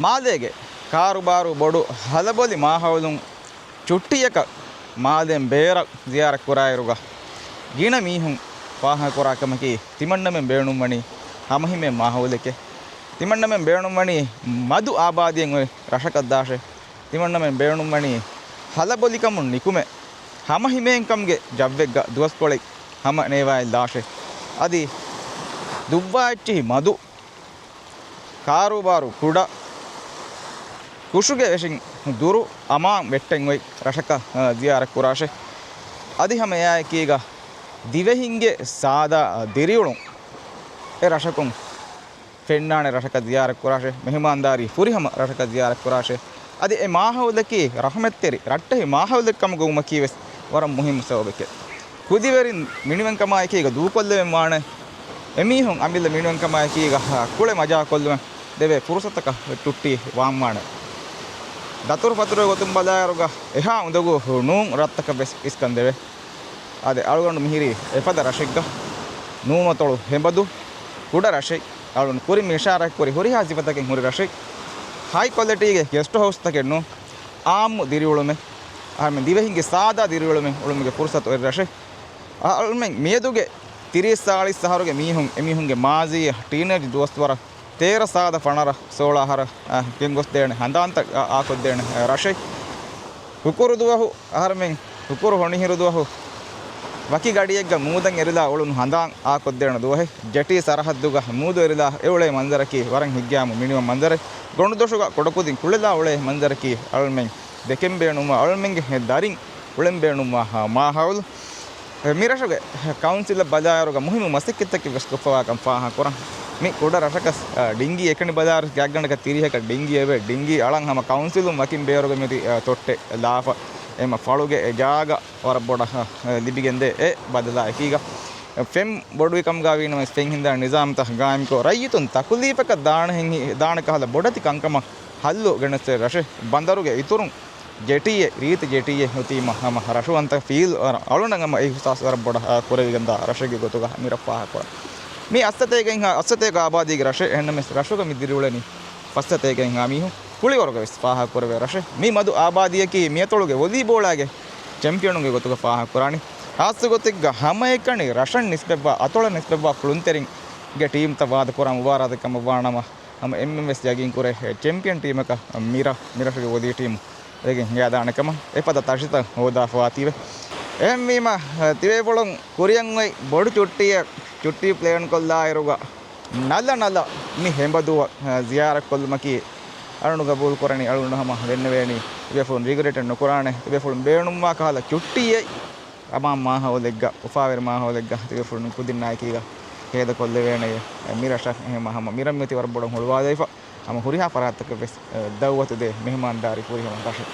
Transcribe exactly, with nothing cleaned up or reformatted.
މާލޭގެ ކާރުބާރު ބޮޑު ހަލަބޮލި މާހައުލުން ޗުއްޓީއަކަށް މާލޭން ބޭރަށް ޒިޔާރަތް ކުރާއިރުގަ ގިނަ މީހުން ފާހަގަކުރާ ކަމަކީ، ތިމަންނަމެން ބޭނުންވަނީ ހަމަހިމޭން މާހައުލެކޭ. ތިމަންނަމެން ބޭނުންވަނީ މަދު އާބާދީއެއް އޮތް ރަށަކަށް ދާށޭ. ތިމަންނަމެން ބޭނުންވަނީ ހަލަބޮލިކަމުން ނިކުމެ، ހަމަހިމޭންކަމުގެ ޖައްވެއްގަ ދުވަސްކޮޅެއް ހަމަ ނޭވާއެއް ލާށޭ. އަދި ދުއްވާ އެއްޗިހި މަދު، ކާރޫބާރު ކުޑަ، ކުށުގެ ވެށިން ދުރު، އަމާން ވެއްޓެން އޮތް ރަށަކަށް، އަ، ޒިޔާރަތް ކުރާށޭ. އަދި ހަމަ އެއާއެކީގަ ދިވެހިންގެ ސާދާ ދިރިއުޅުން އެ ރަށަކުން ފެންނާނެ ރަށަކަށް ޒިޔާރަތް ކުރާށޭ، މެހުމާންދާރީ ފުރިހަމަ ރަށަކަށް ޒިޔާރަތް ކުރާށޭ. އަދި އެ މާހައުލަކީ ރަޙުމަތްތެރި ރައްޓެހި މާހައުލެއް ކަމުގަ ވުމަކީ ވެސް ވަރަށް މުހިއްމު ސަބަބެކޭ. ކުދިވެރިން މިނިވަންކަމާއެކީގަ ދޫކޮށްލެވެން ވާނެ. އެމީހުން އަމިއްލަ މިނިވަންކަމާއެކީގަ ކުޅެ މަޖާކޮށްލުމެއް ދެވޭ ފުރުސަތަކަށް ޗުއްޓީ ވާންވާނެ. ދަތުރުފަތުރުގެ ގޮތުން ބަލާއިރުގަ އެހާ އުނދަގޫ ނޫން ރަށްތަކަށް ވެސް އިސްކަން ދެވޭ. އާދެ، އަޅުގަނޑު މިހިރީ އެފަދަ ރަށެއްގަ، ނޫނުއަތޮޅު ހެނބަދޫ ކުޑަ ރަށެއް. އަޅުގަނޑު ކުރިން މި އިޝާރާތް ކުރި ހުރިހާ ސިފަތަކެއް ހުރި ރަށެއް. ހައި ކޮލިޓީގެ ގެސްޓް ހައުސްތަކެއް ނޫން، އާއްމު ދިރިއުޅުމެއް. އަހަރެމެން ދިވެހިންގެ ސާދާ ދިރިއުޅުމެއް އުޅުމުގެ ފުރުސަތު އޮތް ރަށެއް. އަހަރެމެން މިއަދުގެ ތިރީސް ސާޅީސް އަހަރުގެ މީހުން އެމީހުންގެ މާޒީ ޓީނޭޖް ދުވަސްވަރަށް ތޭރަ ސާދަ ފަނަރަ ސޯޅަ އަހަރަށް، އަ، ގެންގޮސްދޭނެ ހަނދާންތައް އާކޮށްދޭނެ، އަ، ރަށެއް. ހުކުރު ދުވަހު އަހަރެމެން ހުކުރު ހޮނިހިރު ދުވަހު ވަކި ގަޑިއެއްގަ މޫދަށް އެރިލާ އުޅުނު ހަނދާން އާކޮށްދޭނެ ދުވަހެއް. ޖެޓީ ސަރަހައްދުގަ މޫދު އެރިލާ އެ އުޅޭ މަންޒަރަކީ ވަރަށް ހިތްގައިމު މިނިވަން މަންޒަރެއް. ގޮނޑުދޮށުގަ ކުޑަކުދިން ކުޅެލާ އުޅޭ މަންޒަރަކީ އަޅުމެން ދެކެން ބޭނުންވާ، އަޅުމެންގެ ދަރިން އުޅެން ބޭނުންވާ މާހައުލު. މިރަށުގެ ކައުންސިލަށް ބަލާއިރުގަ މުހިއްމު މަސައްކަތްތަކެއް ވެސް ކޮށްފަވާކަން ފާހަގަކުރަން. މި ކުޑަ ރަށަކަސް، އަ، ޑިންގީ އެކަނި ބަލާއިރު ގާތްގަނޑަކަށް ތިރީހަކަށް ޑިންގީ އެވެ. ޑިންގީ އަޅަން ހަމަ ކައުންސިލުން ވަކިން ބޭރުގެ މި ތޮއްޓެއް ލާފަ. އެމަ ފަޅުގެ އެ ޖާގަ ވަރަށް ބޮޑަށް، އަ، ލިބިގެންދޭ. އެ ބަދަލާ އެކީގަ ފެން ބޮޑުވިކަމުގަ ވީނަމަވެސް ފެން ހިންދާ ނިޒާމްތައް ގާއިމްކޮށް، ރައްޔިތުން ތަކުލީފަކަށް ދާނެ ހެން ހި-، ދާނެ ކަހަލަ ބޮޑެތި ކަންކަމަށް ހައްލު ގެނެސްދޭ ރަށެއް. ބަނދަރުގެ އިތުރުން ޖެޓީއެއް، ރީތި ޖެޓީއެއް އޮތީމަ ހަމަ ރަށު އަންތަ ފީލް އަޅުނަ ހަމަ އެ އިހުސާސް ވަރަށް ބޮޑަށް، އާ، ކުރެވިގެންދާ ރަށެއްގެ ގޮތުގަ މިރަށް ފާހަގަކުރަން. މި އައްސަތޭކައިން ހާ، އައްސަތޭކަ އާބާދީގެ ރަށެއް. އެހެންނަމަވެސް ރަށުގަ މި ދިރިއުޅެނީ ފައްސަތޭކައިން ހާ މީހުން ކުޅިވަރުގަ ވެސް ފާހަގަކުރެވޭ ރަށެއް. މި މަދު އާބާދީއަކީ މިއަތޮޅުގެ ވޮލީބޯޅާގެ ޗެމްޕިއަނުންގެ ގޮތުގަ ފާހަގަކުރާނީ. ހާއްސަ ގޮތެއްގަ ހަމައެކަނި ރަށަށް ނިސްބަތްވާ، އަތޮޅަށް ނިސްބަތްވާ ކުޅުންތެރިންގެ ޓީމްތައް ވާދަކުރާ މުބާރާތެއް ކަމަށްވާނަމަ، ހަމަ އެންމެން ވެސް ޔަގީންކުރޭ، ޗެމްޕިއަން ޓީމަކަށް މިރަށް، މިރަށުގެ ވޮލީ ޓީމު ވެގެން ހިނގާދާނެ ކަމަށް. އެފަދަ ތަށިތައް ހޯދާފަވާތީވެ. އެހެންވީމަ، ތިބޭފުޅުން ކުރިއަށް އޮތް ބޮޑު ޗުއްޓީއެއް، ޗުއްޓީ ޕްލޭންކޮށްލާއިރުގަ ނަލަ ނަލަ މި ހެނބަދޫއަށް ޒިޔާރަތްކޮށްލުމަކީ އަޅުގަނޑު ގަބޫލުކުރަނީ. އަޅުގަނޑު ހަމަ ދެންނެވޭނީ ތިބޭފުޅުން ރިގްރެޓެއް ނުކުރާނެ. ތިބޭފުޅުން ބޭނުންވާ ކަހަލަ ޗުއްޓީއެއް އަމާން މާހައުލެއްގަ، އުފާވެރި މާހައުލެއްގަ ތިބޭފުޅުން ކުދިންނާއެކީގަ ހޭދަކޮށްލެވޭނެޔޭ. މިރަށަށް އެހެން ހަމަ މިރަށް މިއޮތީ ވަރަށް ބޮޑަށް ހުޅުވާލައިފަ. ހަމަ ހުރިހާ ފަރާތްތަކަށް ވެސް، އެ، ދައުވަތު ދޭ މެހުމާންދާރީ ފުރިހަމަ ރަށެއް.